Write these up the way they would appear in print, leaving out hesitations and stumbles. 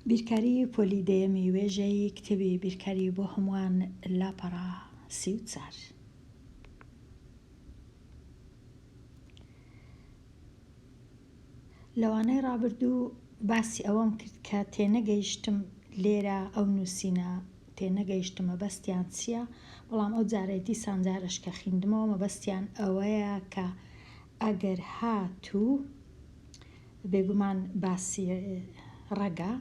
بیرکاری پۆلی دەیەمی وێژەیی کتێبی بیرکاری بۆ هەمووان لاپەڕە 34. لەوانەی ڕابردوو باسی ئەوەم کرد کە تێنەگەیشتم لێرە ئەو نووسینە تێنەگەیشتم مەبەستیان چییە، بەڵام ئەو جارەی دیسان جارەش کە خیندمەوە مەبەستیان ئەوەیە کە ئەگەر هاتوو بێگومان باسی ڕەگە،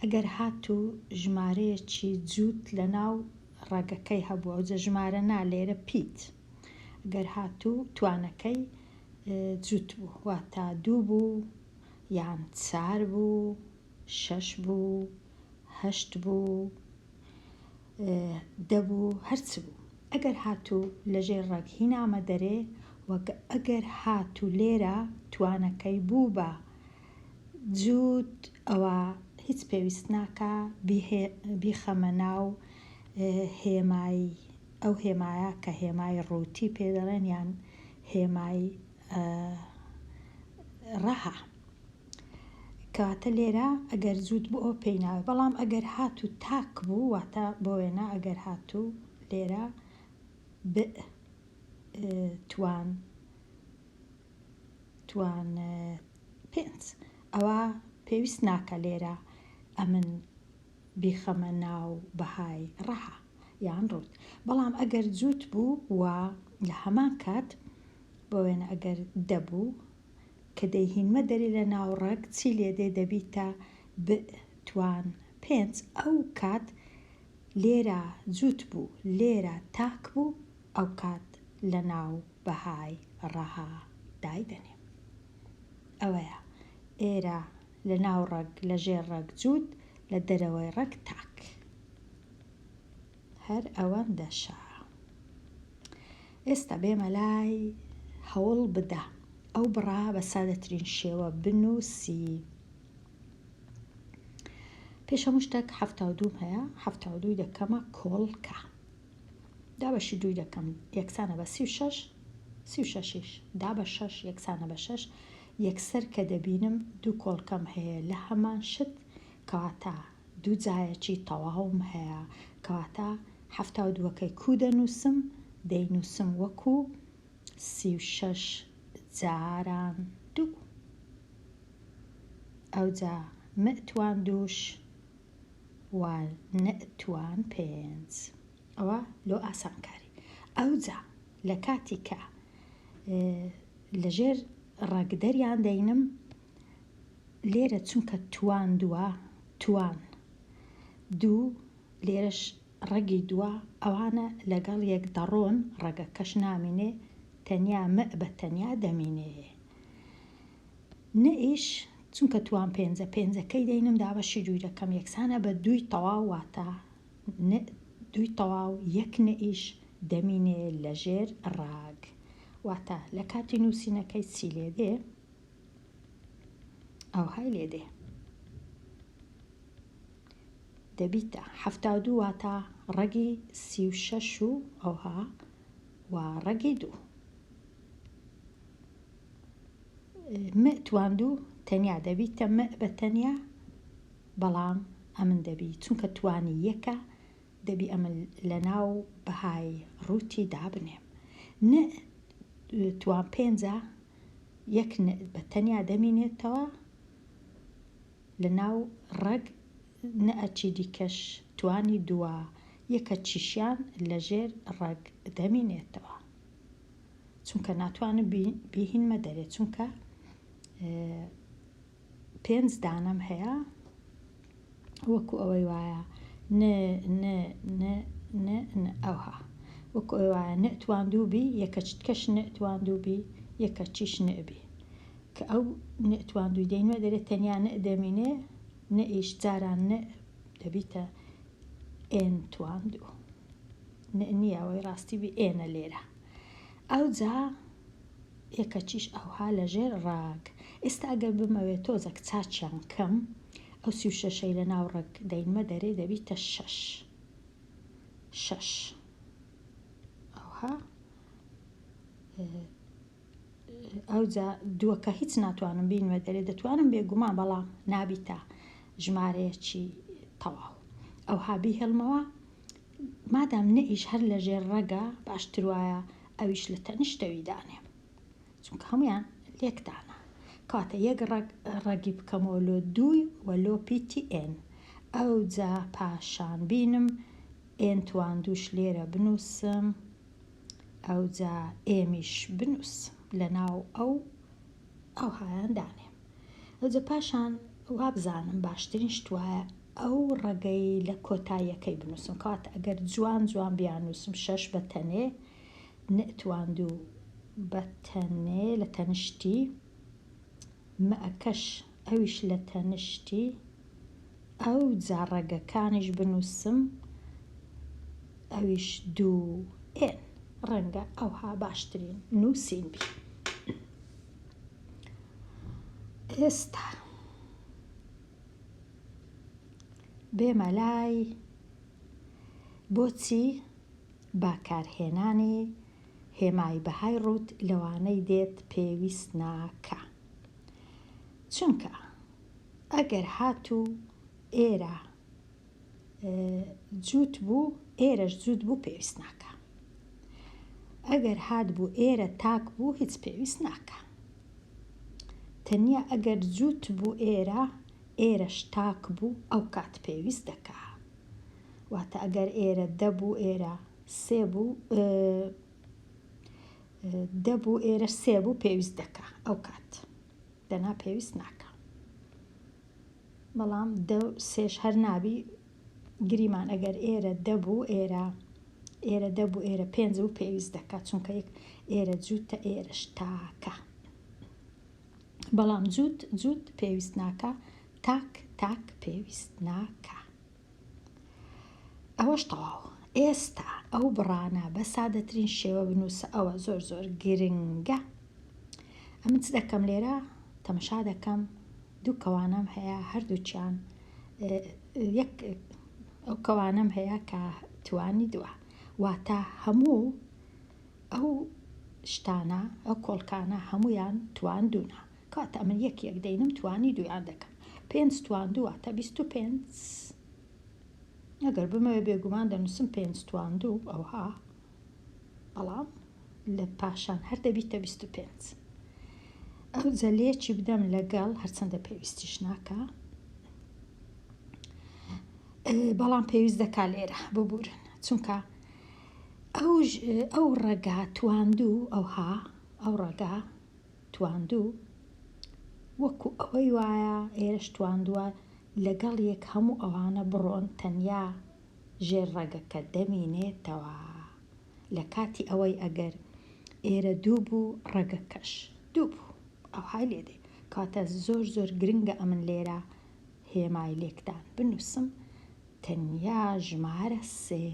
ئەگەر هاتوو ژمارەیەکی جووت لەناو ڕەگەکەی هەبوو ئەوجە ژمارە نا لێرە پیت گەر هاتوو توانەکەی جووت بوو واتا دوو بوو یان چار بوو شەش بوو هەشت بوو دە بوو هەرچ بوو ئەگەر هاتوو لەژێر ڕەگ هینامە دەرێ وە ئەگەر هاتوو لێرە توانەکەی بوو بە جووت ئەوا هیچ پێویست ناکا بیخەمە ناو هێمای ئەو هێمایە کە هێمای ڕووتی پێ دەڵێن یان هێمای ڕەها. کەواتە لێرە ئەگەر جووت بوو ئەوە پێی ناوێ بەڵام ئەگەر هاتوو تاک بوو واتە بۆ وێنە ئەگەر هاتوو لێرە ب توان توان پێنج ئەوە پێویست ناکە لێرە ئەمن بیخەمە ناو بەهای ڕەها یان ڕووت بەڵام ئەگەر جووت بوو و لە هەمان کات بۆ وێنە ئەگەر دەبوو کە دەیهینمە دەرێ لە ناو ڕەگ چی لێ دێ دەبیتە ب توان پێنج ئەو کات لێرە جووت بوو لێرە تاک بوو ئەو کات لە ناو بەهای ڕەها دایدەنێم ئەوەیە ئێرە لە ناو ڕەگ لە ژێر ڕەگ جووت لە دەرەوەی ڕەگ تاک هەر ئەوەندەشە. ئێستا بێمە لای هەوڵ بدە ئەو بڕە بە سادەترین شێوە بنووسی. پێش هەموو شتێک 72م هەیە، 72ی دەکەمە کۆڵکە. دابەشی دووی دەکەم یەکسانە بە 36، 36یش دا بە شەش یەکسانە بە شەش. یەکسەر کە دەبینم دوو کۆڵکەم هەیە لە هەمان شت، کەواتە دوو جایەکی تەواوم هەیە کەواتە 72ەکەی کوو دەنووسم؟ دەینووسم وەکوو 36 جاران دوو. ئەوجا مئ توان دووش و نئ توان پێنج. ئەوە لۆ ئاسانکاری. ئەوجا لە کاتی کە لەژێر ڕەگ دەریان دەینم لێرە چونکە توان دووە توان دوو لێرەش ڕەگی دووە ئەوانە لەگەڵ یەک دەڕۆن ڕەگەکەش نامینێ تەنیا مئ بە تەنیا دەمینێ نئیش چونکە توان پێنجە پێنجەکەی دەینم دابەشی دووی دەکەم یەکسانە بە دووی تەواو واتە نئ دووی تەواو یەک نئیش دەمینێ لەژێر ڕەگ واتە لە کاتی نووسینەکەی چی لێ دێ؟ ئەوهای لێ دێ دەبیتە 72 واتە ڕەگی 36 و ئەوها و ڕەگی دوو م توان دوو تەنیا دەبیتە م بە تەنیا بەڵام ئەمن دەبی چونکە توانی یەکە دەبی ئەمن لە ناو بەهای ڕووتی دابنێم ن توان پێنجە یەک ن بە تەنیا دەمینێتەوە لە ناو ڕەگ نئەکی دیکەش توانی دووە یەکەکیشیان لە ژێر ڕەگ دەمینێتەوە چونکە ناتوانم بیهینمە دەرێ چونکە پێنج دانەم هەیە وەکو ئەوەی وایە ن ن ن ن ن ئەوها وەکو ئەوەی وایە ن تواندوو بی یەکەچتکەش ن تواندوو بی یەکەچیش ن بی کە ئەو ن تواندووی دەینمە دەرێ تەنیا ن دەمینێ ن ئیش جاران ن دەبیتە ئێن تواندوو ن نییە ئەوەی ڕاستی بی ئێنە لێرە ئەوجا یەکەچیش ئەوها لە ژێر ڕەگ. ئێستا ئەگەر بمەوێ تۆزەک چاکیان کەم ئەو 36ەی لە ناو ڕەگ دەینمە دەرێ دەبیتە شەش شەش ئەوها ئەوجا دووەکە هیچ ناتوانم بینمە دەرێ دەتوانم بێگومان بەڵام نابیتە. ژمارەیەکی تەواو ئەوها بیهێڵمەوە مادام نئیش هەر لە ژێر ڕەگە باشتر وایە ئەویش لە تەنیشتەوی دانێم چونکە هەمویان لێکدانە کەواتە یەک ڕەگ ڕەگی بکەمەوە لۆ دووی و لۆ پیتی n ئەوجا پاشان بینم n تواندووش لێرە بنووسم ئەوجا m یش بنووسم لەناو ئەو ئەوهایان دانێم ئەوجا پاشان وابزانم باشترین شت وایە ئەو ڕەگەی لە کۆتاییەکەی بنووسم کەواتە ئەگەر جوان جوان بیاننووسم شەش بە تەنێ نئتواندوو بە تەنێ لە تەنشتی مئەکەش ئەویش لە تەنشتی ئەوجا ڕەگەکانیش بنووسم ئەویش دوو n ڕەنگە ئەوها باشترین نووسین بی. ئێستا بێمە لای بۆچی باکارهێنانی هێمای بەهای ڕووت لەوانەی دێت پێویست ناکا چونکە ئەگەر هاتوو ئێرە جووت بوو ئێرەش جووت بوو پێویست ناکا ئەگەر هاتبوو ئێرە تاک بوو هیچ پێویست ناکا تەنیا ئەگەر جووت بوو ئێرە ئێرەش تاک بوو ئەو کات پێویست دەکا واتە ئەگەر ئێرە دە بوو ئێرە سێ بوو دە بوو ئێرە سێ بوو پێویست دەکا ئەو کات دەنا پێویست ناکا بەڵام دە و سێش هەر نابی گریمان ئەگەر ئێرە دە بوو ئێرە ئێرە دە بوو ئێرە پێنج بوو پێویست دەکات چونکە یەک ئێرە جووتە ئێرەش تاکە بەڵام جووت جووت پێویست ناکا تاک تاک پێویست ناکا ئەوەش تەواو ئێستا ئەو بڕانە بە سادەترین شێوە بنووسە ئەوە زۆر زۆر گرنگە ئەمن چ دەکەم لێرە تەمەشا دەکەم دوو کەوانەم هەیە هەردووکیان یەک ئەو کەوانەم هەیە کە توانی دووە واتە هەموو ئەو شتانە ئەو کۆڵکانە هەمویان توان دوونە کاتە ئەمن یەک یەک دەینم توانی دویان دەکەم پێنج توان دوو واتە 25 ئەگەر بمەوێ بێگومان دەنووسم پێنج توان دوو ئەوها بەڵام لە پاشان هەر دەبیتە 25 ئەوجە لێکی بدەم لەگەڵ هەرچەندە پێویستیش ناکا بەڵام پێویست دەکا لێرە ببورن چونکە ئەو ئەو ڕەگا تواندوو ئەوها ئەو ڕەگا تواندوو وەکو ئەوەی وایە ئێرەش تواندووە لەگەڵ یەک هەموو ئەوانە بڕۆن تەنیا ژێر ڕەگەکە دەمینێتەوە لە کاتی ئەوەی ئەگەر ئێرە دوو بوو ڕەگەکەش دوو بوو ئەوهای لێ دێ کەواتە زۆر زۆر گرنگە ئەمن لێرە هێمای لێکدان بنووسم تەنیا ژمارە سێ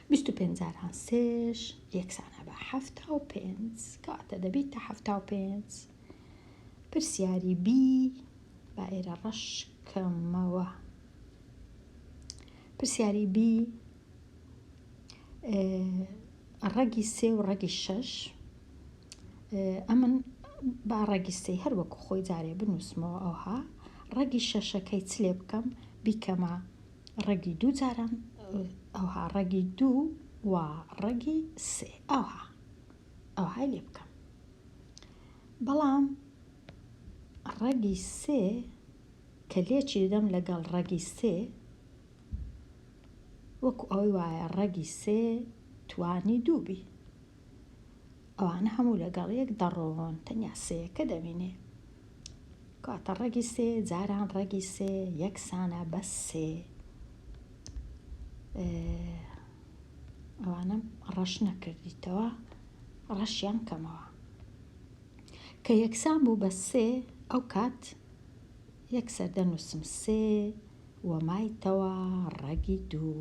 25 جاران سێش یەکسانە بە 75 کەواتە دەبیتە 75 پرسیاری بی با ئێرە ڕەش کەمەوە پرسیاری بی ڕەگی سێ و ڕەگی شەش ئەمن با ڕەگی سێ هەر وەکو خۆی جارێ بنووسمەوە ئەوها ڕەگی شەشەکەی چ لێ بکەم بیکەمە ڕەگی دوو جاران ئەوها ڕەگی دوو و ڕەگی سێ ئەوها ئەوهای لێ بکەم بەڵام ڕەگی سێ کە لێکی دەدەم لەگەڵ ڕەگی سێ وەکو ئەوەی وایە ڕەگی سێ توانی دوو بی ئەوانە هەموو لەگەڵ یەک دەڕۆن تەنیا سێیەکە دەمینێ کاتە ڕەگی سێ جاران ڕەگی سێ یەکسانە بە سێ ئەوانەم ڕەش نەکردیتەوە ڕەشیان کەمەوە کە یەکسان بوو بە سێ ئەو کات یەکسەر دەنووسم سێ و مایتەوە ڕەگی دوو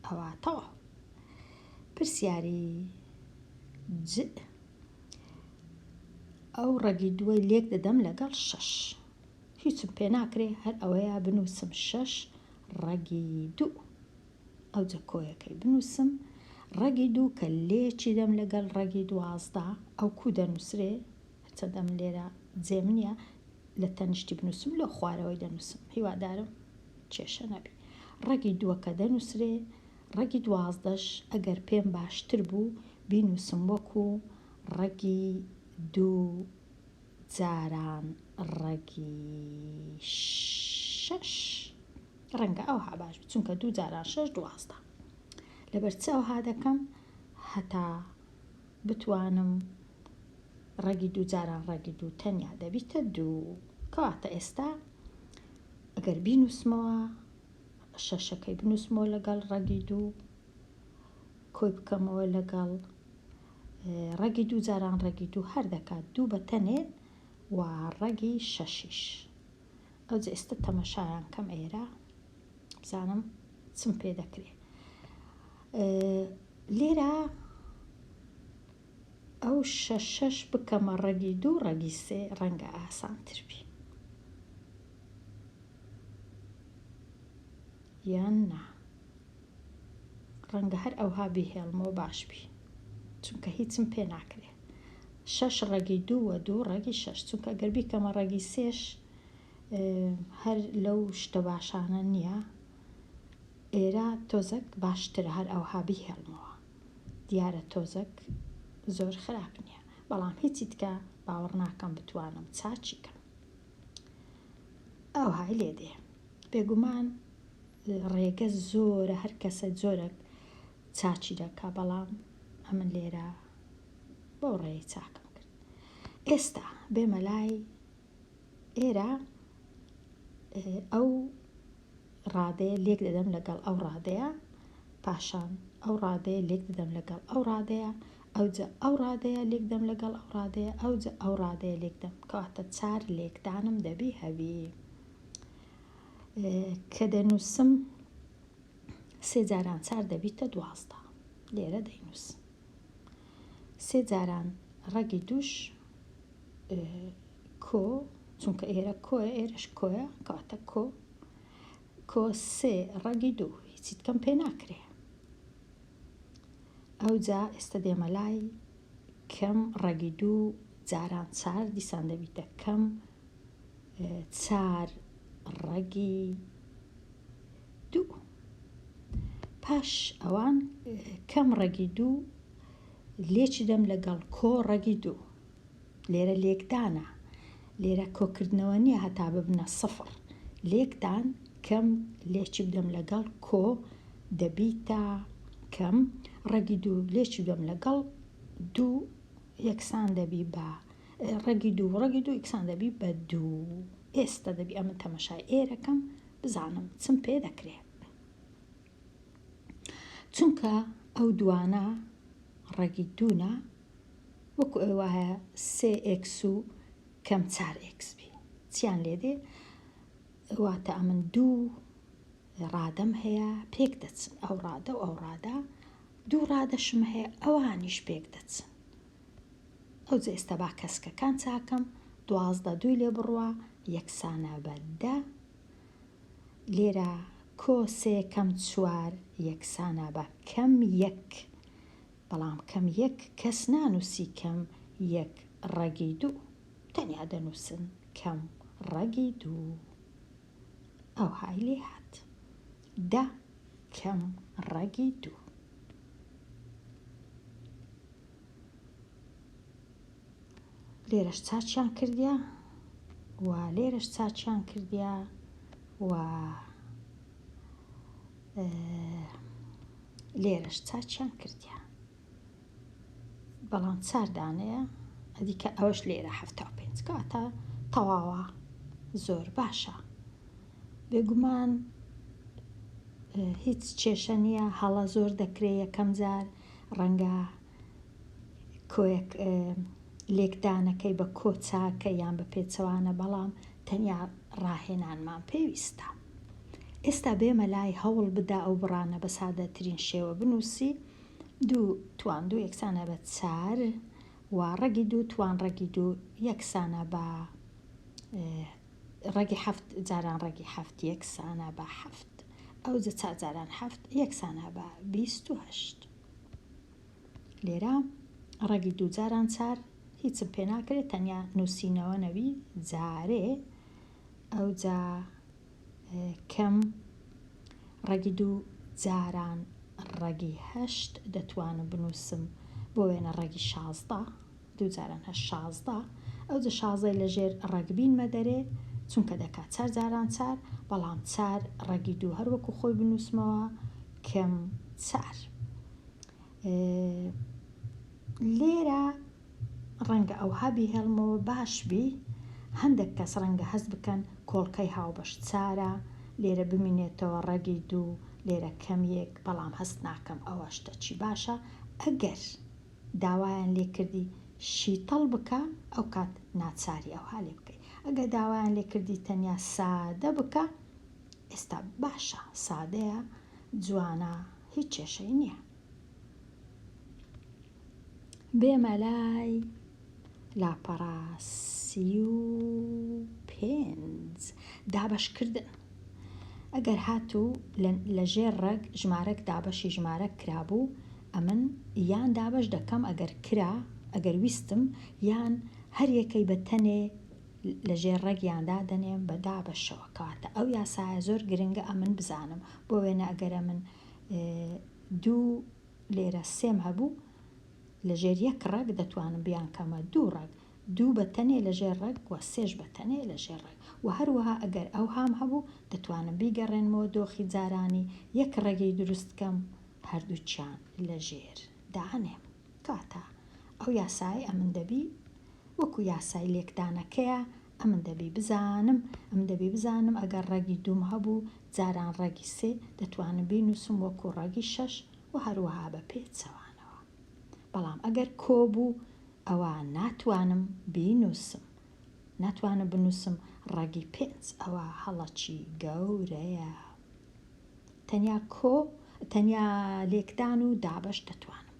ئەوە تەواو پرسیاری ج ئەو ڕەگی دووەی لێک دەدەم لەگەڵ شەش هیچم پێ ناکرێ هەر ئەوەیە بنووسم شەش ڕەگی دوو ئەوجە کۆیەکەی بنووسم ڕەگی دوو کە لێکی دەم لەگەڵ ڕەگی دوازدە ئەو کوو دەنووسرێ هەرچەندە من لێرە جێم نییە. لە تەنیشتی بنووسم لۆ خوارەوەی دەنووسم هیوادارم کێشە نەبی ڕەگی دووەکە دەنووسرێ ڕەگی دوازدەش ئەگەر پێم باشتر بوو بینووسم وەکو ڕەگی دوو جاران ڕەگی شەش ڕەنگە ئەوها باش بێت چونکە دوو جاران شەش 12 لەبەر چ ئەوها دەکەم هەتا بتوانم ڕەگی دوو جاران ڕەگی دوو تەنیا دەبیتە دوو کەواتە ئێستا ئەگەر بینوسمەوە شەشەکەی بنوسمەوە لەگەڵ ڕەگی دوو کۆی بکەمەوە لەگەڵ ڕەگی دوو جاران ڕەگی دوو هەر دەکات دوو بە تەنێ و ڕەگی شەشیش ئەوجە ئێستا تەمەشایان کەم ئێرە بزانم چم پێ دەکرێ لێرە ئەو شەشەش بکەمە ڕەگی دوو ڕەگی سێ ڕەنگە ئاسانتر بی یان نا ڕەنگە هەر ئەوها بیهێڵمەوە باش بی چونکە هیچم پێ ناکرێ شەش ڕەگی دوو وە دوو ڕەگی شەش چونکە گەر بیکەمە ڕەگی سێش هەر لەو شتە باشانە نییە ئێرە تۆزەک باشترە هەر ئەوها بیهێڵمەوە دیارە تۆزەک زۆر خراپ نییە بەڵام هیچی تکە باوەڕ ناکەم بتوانم چاکی کەم ئەوهای لێ دێ بێگومان ڕێگە زۆرە هەر کەسە جۆرەک چاکی دەکا بەڵام ئەمن لێرە بەو ڕێی چاکم کرد ئێستا بێمە لای ئێرە ئەو ڕادەیە لێک دەدەم لەگەڵ ئەو ڕادەیە پاشان ئەو ڕادەیە لێک دەدەم لەگەڵ ئەو ڕادەیە ئەوجە ئەو ڕادەیە لێک دەم لەگەڵ ئەو ڕادەیە ئەوجە ئەو ڕادەیە لێک دەم کەواتە چار لێکدانم دەبی هەبی کە دەنووسم سێ جاران چار دەبیتە 12 لێرە دەینووسم سێ جاران ڕەگی دووش کۆ چونکە ئێرە کۆیە ئێرەش کۆیە کەواتە کۆ کۆ سێ ڕەگی دوو هیچی تکەم پێ ناکرێ ئەوجا ئێستا دێمە لای کەم ڕەگی دوو جاران چار دیسان دەبیتە کەم چار ڕەگی دوو پاش ئەوان کەم ڕەگی دوو لێکی دەم لەگەڵ کۆ ڕەگی دوو لێرە لێکدانە لێرە کۆکردنەوە نییە هەتا ببنە سفر لێکدان کەم لێکی بدەم لەگەڵ کۆ دەبیتە کەم ڕەگی دوو لێکی بدەم لەگەڵ دوو یەکسان دەبی بە ڕەگی دوو ڕەگی دوو یەکسان دەبی بە دوو ئێستا دەبی ئەمن تەمەشای ئێرەکەم بزانم چم پێ دەکرێ چونکە ئەو دوانە ڕەگی دوونە وەکو ئەوی وایە سێ ئێکس و کەم چار ئێکس بی چیان لێ دێ واتە ئەمن دوو ڕادەم هەیە پێک دەچن ئەو ڕادە و ئەو ڕادە دوو ڕادەشم هەیە ئەوانیش پێک دەچن ئەوجە ئێستا با کەسکەکان چاکەم 12 دووی لێ بڕوا یەکسانە بە دە لێرە کۆ سێ کەم چوار یەکسانە بە کەم یەک بەڵام کەم یەک کەس نانووسی کەم یەک ڕەگی دوو تەنیا دەنووسن کەم ڕەگی دوو ئەوهای لێ هات دە کەم ڕەگی دوو. لێرەش چاکیان کردیە و لێرەش چاکیان کردیە و لێرەش چاکیان کردیە بەڵام چار دانەیە ئەدی کە ئەوەش لێرە 75 کاتە تەواوە زۆر باشە بێگومان هیچ کێشە نییە هەڵە زۆر دەکرێ یەکەم جار ڕەنگە کۆیەک لێکدانەکەی بە کۆ چاکە یان بە پێچەوانە بەڵام تەنیا ڕاهێنانمان پێویستە. ئێستا بێمە لای هەوڵ بدە ئەو بڕانە بە سادەترین شێوە بنووسی دوو توان دوو یەکسانە بە چار و ڕەگی دوو توان ڕەگی دوو یەکسانە بە ڕەگی حەفت جاران ڕەگی حەفت یەکسانە بە حەفت ئەوجە چار جاران حەفت یەکسانە بە 28. لێرە ڕەگی دوو جاران چار. هیچم پێ ناکرێت تەنیا نووسینەوە نەبی جارێ ئەوجا کەم ڕەگی دوو جاران ڕەگی هەشت دەتوانم بنووسم بۆ وێنە ڕەگی 16 دوو جاران هەشت 16 ئەوجە شازدەی لەژێر ڕەگ بینمە دەرێ چونکە دەکات چار جاران چار بەڵام چار ڕەگی دوو هەر وەکو خۆی بنووسمەوە کەم چار لێرە ڕەنگە ئەوها بیهێڵمەوە باش بی، هەندەک کەس ڕەنگە هەست بکەن کۆڵکەی هاوبەش چارە، لێرە بمینێتەوە ڕەگی دوو، لێرە کەم یەک، بەڵام هەست ناکەم ئەوە شتەکی باشە، ئەگەر داوایان لێ کردی شیتەڵ بکە ئەوکات ناچاری ئەوها لێ بکەی، ئەگەر داوایان لێ کردی تەنیا سادە بکە ئێستا باشە سادەیە جوانە هیچ کێشەی نییە. بێمە لای لاپەڕە 35 دابەشکردن ئەگەر هاتوو لە ژێر ڕەگ ژمارەک دابەشی ژمارەک کرابوو ئەمن یان دابەش دەکەم ئەگەر کرا ئەگەر ویستم یان هەر یەکەی بە تەنێ لە ژێر ڕەگیان دادەنێم بە دابەشەوە کەواتە ئەو یاسایە زۆر گرنگە ئەمن بزانم بۆ وێنە ئەگەر ئەمن دوو لێرە سێم هەبوو لە ژێر یەک ڕەگ دەتوانم بیانکەمە دوو ڕەگ، دوو بە تەنێ لە ژێر ڕەگ و سێش بە تەنێ لە ژێر ڕەگ و هەروەها ئەگەر ئەوهام هەبوو دەتوانم بیگەڕێنمەوە دۆخی جارانی یەک ڕەگی دروست کەم هەردووکیان لە ژێر دانێم. کەواتە ئەو یاسایەی ئەمن دەبی وەکو یاسای لێکدانەکەیە ئەمن دەبی بزانم ئەمن دەبی بزانم ئەگەر ڕەگی دووم هەبوو جاران ڕەگی سێ دەتوانم بینووسم وەکو ڕەگی شەش و هەروەها بە پێچەوانەوە بەڵام ئەگەر کۆ بوو ئەوا ناتوانم بینووسم ناتوانم بنووسم ڕەگی پێنج ئەوە هەڵەکی گەورەیە. تەنیا کۆ تەنیا لێکدان و دابەش دەتوانم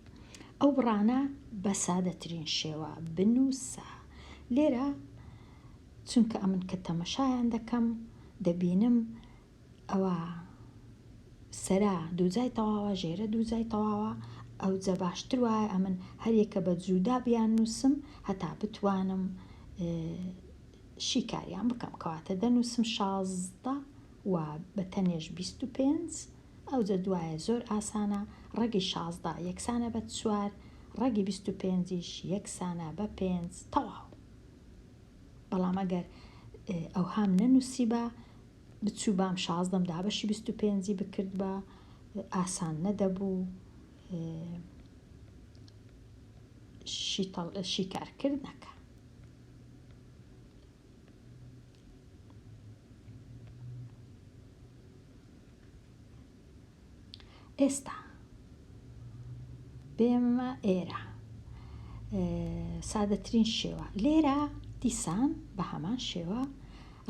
ئەو بڕانە بە سادەترین شێوە بنووسە لێرە چونکە ئەمن کە تەمەشایان دەکەم دەبینم ئەوە سەرا دووجای تەواوە ژێرە دووجای تەواوە ئەوجە باشتر وایە ئەمن هەریەکە بە جودا بیان نووسم هەتا بتوانم شیکاریان بکەم کەواتە دەنووسم 16 و بە تەنێش 25 ئەوجە دوایە زۆر ئاسانە ڕەگی 16 یەکسانە بە چوار ڕەگی 25 یش یەکسانە بە پێنج تەواو بەڵام ئەگەر ئەوهام نەنووسیبا بچووبام شازدەم دابەشی 25ی بکردبا ئاسان نەدەبوو شیکارکردنەکە. ئێستا بێمە ئێرە سادەترین شێوە لێرە دیسان بە هەمان شێوە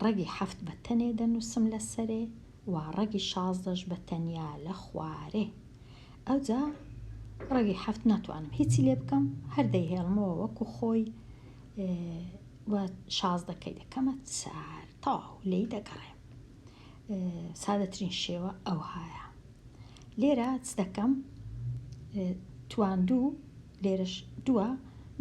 ڕەگی حەفت بە تەنێ دەنووسم لە سەرێ و ڕەگی شازدەش بە تەنیا لە خوارێ ئەوجا ڕەگی حەفت ناتوانم هیچی لێ بکەم هەر دەیهێڵمەوە وەکو خۆی و شازدەکەی دەکەمە چار تەواو لێی دەگەڕێم سادەترین شێوە ئەوهایە لێرە چ دەکەم تواندوو لێرەش دووە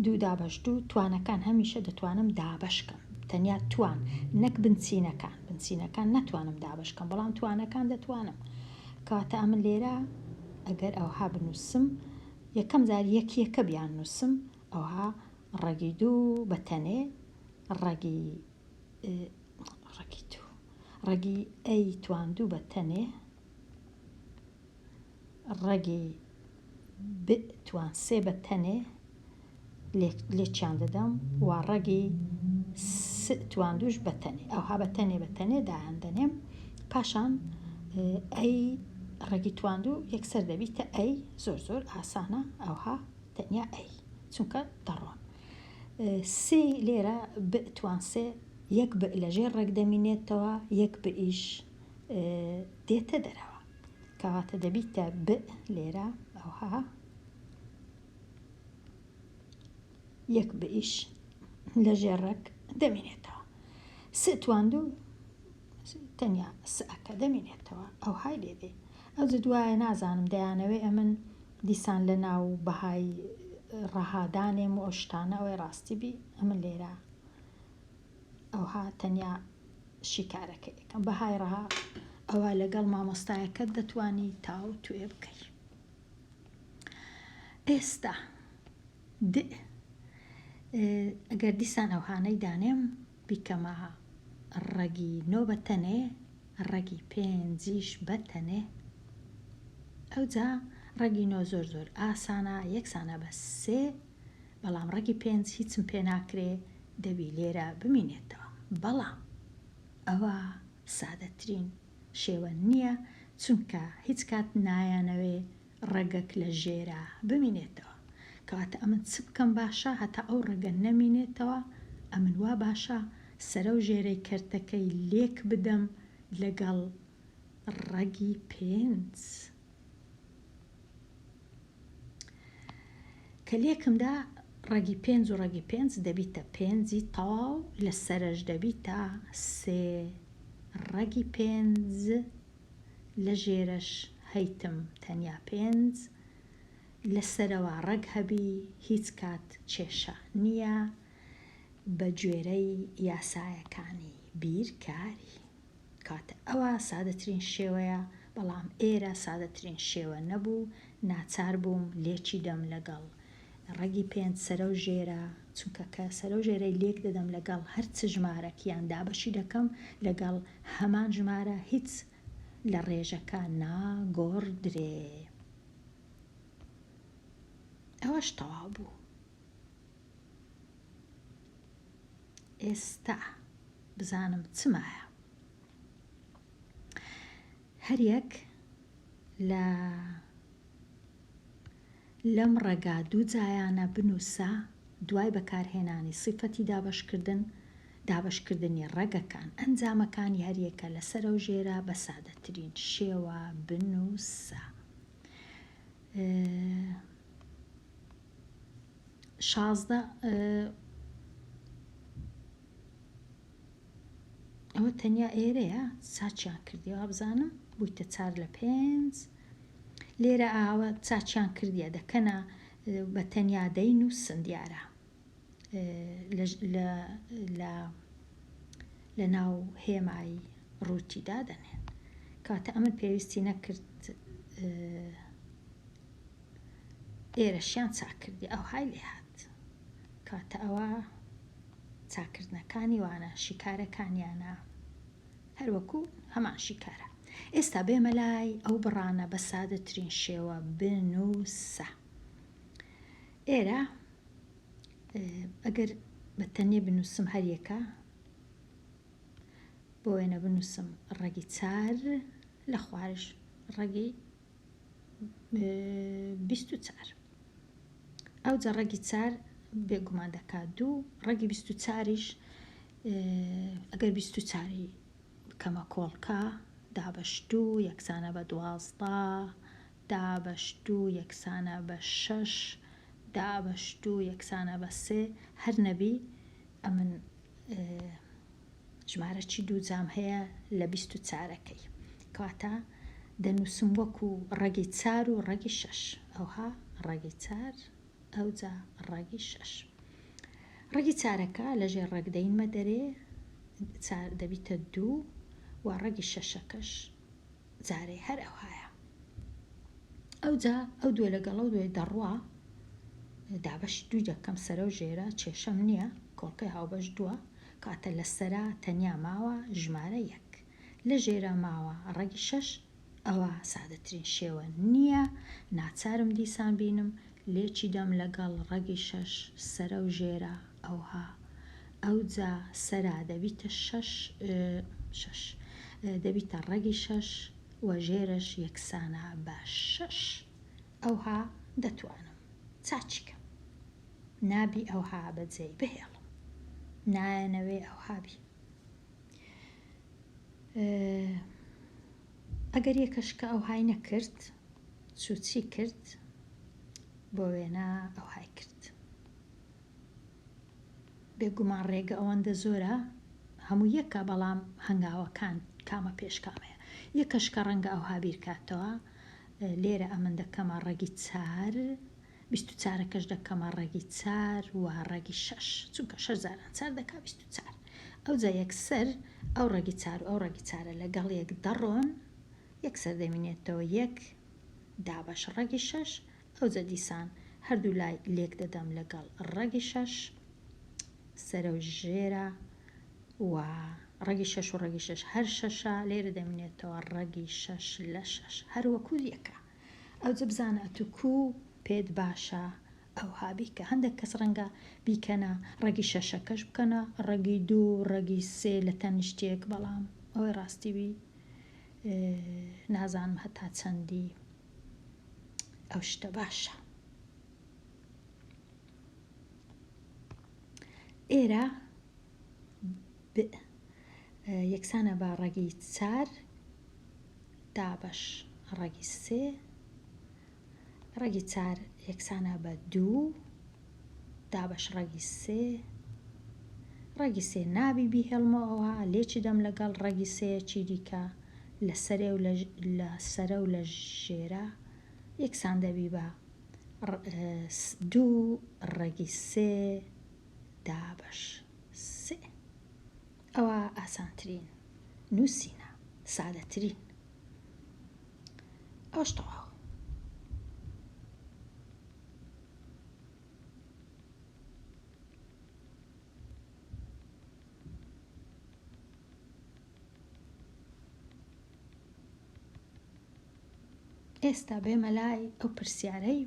دوو دابەش دوو توانەکان هەمیشە دەتوانم دابەشکەم تەنیا توان نەک بنچینەکان بنچینەکان ناتوانم دابەشکەم بەڵام توانەکان دەتوانم کەواتە ئەمن لێرە ئەگەر ئەوها بنووسم یەکەم جار یەک یەکە بیان نووسم ئەوها ڕەگی دوو بە تەنێ ڕەگی ڕەگی دوو ڕەگی ئەی تواندوو بە تەنێ ڕەگی ب توان سێ بە تەنێ لێکیان دەدەم و ڕەگی س تواندوش بە تەنێ ئەوها بە تەنێ بە تەنێ دایان دەنێم پاشان ئەی ڕەگی تواندوو یەکسەر دەبیتە ئەی زۆر زۆر ئاسانە ئەوها تەنیا ئەی چونکە دەڕۆن سێ لێرە ب توان سێ یەک ب لە ژێر ڕێک دەمینێتەوە یەک ب ئیش دێتە دەرەوە کەواتە دەبیتە ب لێرە ئەوها یەک ب ئیش لە ژێر ڕێک دەمینێتەوە سێ تواندوو تەنیا سئەکە دەمینێتەوە ئەوهای لێ دێ ئەوجە دوایە نازانم دەیانەوێ ئەمن دیسان لە ناو بەهای. ڕەها دانێم و ئەو شتانە ئەوەی ڕاستی بی ئەمن لێرە ئەوها تەنیا شیکارەکەی ئەکەم بەهای ڕەها ئەوە لەگەڵ مامۆستایەکەت دەتوانی تاو توێ بکەی ئێستا د ئەگەر دیسان ئەوهانەی دانێم بیکەمە ڕەگی نۆ بە تەنێ ڕەگی پێنجیش بە تەنێ ئەوجا ڕەگی نۆ زۆر زۆر ئاسانە یەکسانە بە سێ بەڵام ڕەگی پێنج هیچم پێ ناکرێ دەبی لێرە بمینێتەوە بەڵام ئەوە سادەترین شێوە نییە چونکە هیچ کات نایانەوێ ڕەگەک لە ژێرا بمینێتەوە کەواتە ئەمن چ بکەم باشە هەتا ئەو ڕەگە نەمینێتەوە ئەمن وا باشە سەرەو ژێرەی کەرتەکەی لێک بدەم لەگەڵ ڕەگی پێنج. کە لێکم دا ڕەگی پێنج و ڕەگی پێنج دەبیتە پێنجی تەواو لە سەرەش دەبیتە سێ ڕەگی پێنج لە ژێرەش هەیتم تەنیا پێنج لە سەرەوە ڕەگ هەبی هیچ کات کێشە نییە بە گوێرەی یاسایەکانی بیرکاری. کاتە ئەوە سادەترین شێوەیە بەڵام ئێرە سادەترین شێوە نەبوو ناچار بووم لێکی دەم لەگەڵ ڕەگی پێنج سەرەو ژێرە چونکە کە سەرەو ژێرەی لێک دەدەم لەگەڵ هەر چ ژمارەک یان دابەشی دەکەم لەگەڵ هەمان ژمارە هیچ لە ڕێژەکە ناگۆڕدرێ ئەوەش تەواو بوو. ئێستا بزانم چ مایە. هەریەک لە لەم ڕێگا دووجایانە بنووسە دوای بەکارهێنانی سیفەتی دابەشکردن دابەشکردنی ڕەگەکان ئەنجامەکانی هەریەکە لە سەرەو ژێرە بە سادەترین شێوە بنووسە. 16 ئەوە تەنیا ئێرەیە چاچیان کردی وابزانم بوویتە چار لە پێنج لێرە ئاوە چاچیان کردیە دەکەنە بە تەنیا دەین و سندیارە لە ناو هێمای ڕووتی دادەنێن کاتە ئەمن پێویستی نەکرد ئێرەشیان چاککردی ئەوهای لێهات کاتە ئەوە چاکردنەکانی وانە شیکارەکانیانە هەروەکو هەمان شیکارە ئێستا بێمە لای ئەو بڕانە بە سادەترین شێوە بنووسە ئێرە ئەگەر بە تەنێ بنووسم هەریەکە بۆ وێنە بنووسم ڕەگی چار لە خوارش ڕەگی 24 ئەوجا ڕەگی چار بێگومان دەکات دوو ڕەگی 24یش ئەگەر 24ی بکەمە کۆڵکە دابەش دوو یەکسانە بە دوازدە دابەش دوو یەکسانە بە شەش دابەش دوو یەکسانە بە سێ هەر نەبی ئەمن ژمارە چی دوو جام هەیە لە بیست و چارەکەی کەواتە دەنووسم وەکو ڕەگی چار و ڕەگی شەش ئەوها ڕەگی چار ئەوجا ڕەگی شەش ڕەگی چارەکە لەژێر ڕەگ دەینمە دەرێ چار دەبیتە دوو و ڕەگی شەشەکەش جارێ هەر ئەوهایە ئەوجا ئەو دووە لەگەڵ ئەو دوێ دەڕوا دابەشی دووی دەکەم سەرە و ژێرە کێشەم نییە کۆڵکەی هاوبەش دووە کاتە لە سەرا تەنیا ماوە ژمارە یەک لە ژێرا ماوە ڕەگی شەش ئەوە سادەترین شێوە نییە ناچارم دیسان بینم لێکی دەم لەگەڵ ڕەگی شەش سەرە و ژێرە ئەوها ئەوجا سەرا دەبیتە شەش شەش دەبیتە ڕەگی شەش و ژێرەش یەکسانە بە شەش ئەوها دەتوانم چاچی کەم نابی ئەوها بەجێی بهێڵم نایەنەوێ ئەوها بی ئەگەر یەکەش کە ئەوهای نەکرد چوو چی کرد بۆ وێنە ئەوهای کرد بێگومان ڕێگە ئەوەندە زۆرە هەموو یەکە بەڵام هەنگاوەکان کامە پێش کامەیە یەکەش کە ڕەنگە ئەوها بیرکاتەوە لێرە ئەمن دەکەمە ڕەگی چار. بیست و چارەکەش دەکەمە ڕەگی چار و ڕەگی شەش چونکە شەش جاران چار دەکا 24 ئەوجا یەکسەر ئەو ڕەگی چار و ئەو ڕەگی چارە لەگەڵ یەک دەڕۆن یەکسەر دەمینێتەوە یەک دابەش ڕەگی شەش ئەوجا دیسان هەردوو لای لێک دەدەم لەگەڵ ڕەگی شەش سەرە و ژێرە و ڕەگی شەش و ڕەگی شەش هەر شەشە لێرە دەمینێتەوە ڕەگی شەش لە شەش هەر وەکو یەکە ئەوجە بزانە ئەتوو کوو پێت باشە ئەوها بیکە هەندێک کەس ڕەنگە بیکەنە ڕەگی شەشەکەش بکەنە ڕەگی دوو ڕەگی سێ لە تەنیشتێک بەڵام ئەوەی ڕاستی بی نازانم هەتا چەندی ئەو شتە باشە ئێرە ب یەکسانە بە ڕەگی چار دابەش ڕەگی سێ ڕەگی چار یەکسانە بە دوو دابەش ڕەگی سێ ڕەگی سێ نابی بیهێڵمەوە ئەوها لێکی دەم لەگەڵ ڕەگی سێیەکی دیکە لە سەرێ و لە سەرە و لە ژێرە یەکسان دەبی بە دوو ڕەگی سێ دابەش سێ ئەوە ئاسانترین نووسینە سادەترین ئەوش تەواو. ئێستا بێمە لای ئەو پرسیارەی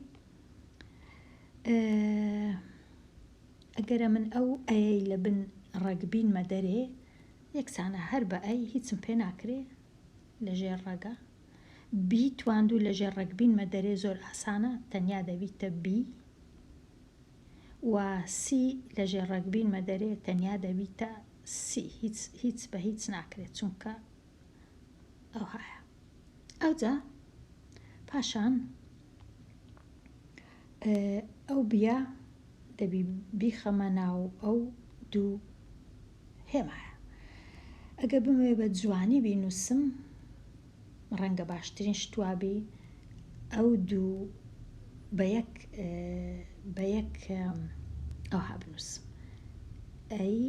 ئەگەرە من ئەو ئەیەی لە بن ڕەگ بینمە دەرێ یەکسانە هەر بە ئەی هیچم پێ ناکرێ لە ژێر ڕەگە بی تواندوو لە ژێر ڕەگ بینمە دەرێ زۆر ئاسانە تەنیا دەبیتە بی و سی لە ژێر ڕەگ بینمە دەرێ تەنیا دەبیتە سی هیچ هیچ بە هیچ ناکرێت چونکە ئەوهایە ئەوجا پاشان ئەو بیە دەبی بیخەمە ناو ئەو دوو هێمایە ئەگەر بمەوێ بە جوانی بینوسم ڕەنگە باشترین شت وابی ئەو دوو بە یەک بە یەک ئەوها بنووسم ئەی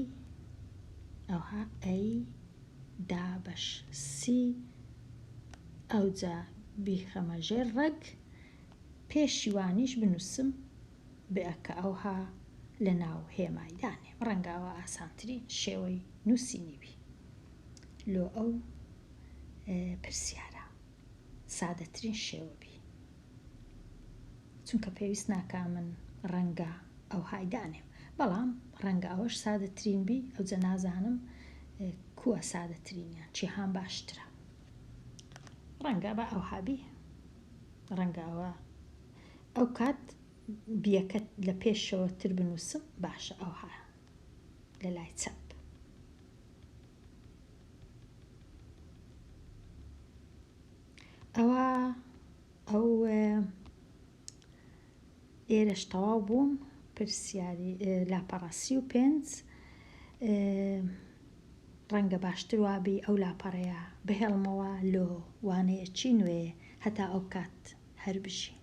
ئەوها ئەی دابەش سی ئەوجا بیخەمە ژێر ڕەگ پێشی وانیش بنووسم بئ کە ئەوها لە ناو هێمای دانێم ڕەنگە ئەوە ئاسانترین شێوەی نووسینی بی لۆ ئەو پرسیارە سادەترین شێوە بی چونکە پێویست ناکا من ڕەنگە ئەوهای دانێم بەڵام ڕەنگە ئەوەش سادەترین بی ئەوجە نازانم کووە سادەترینیان چیهان باشترە ڕەنگە بە ئەوها بی ڕەنگە ئەوە ئەو کات بیەکەت لە پێشەوە تر بنووسم باشە ئەوها لە لای چەپ. ئەوە ئەو ئێرەش تەواو بووم پرسیاری لاپەڕە 35 ڕەنگە باشتر وابی ئەو لاپەڕەیە بهێڵمەوە لۆ وانەیەکی نوێ هەتا ئەو کات هەر بژین.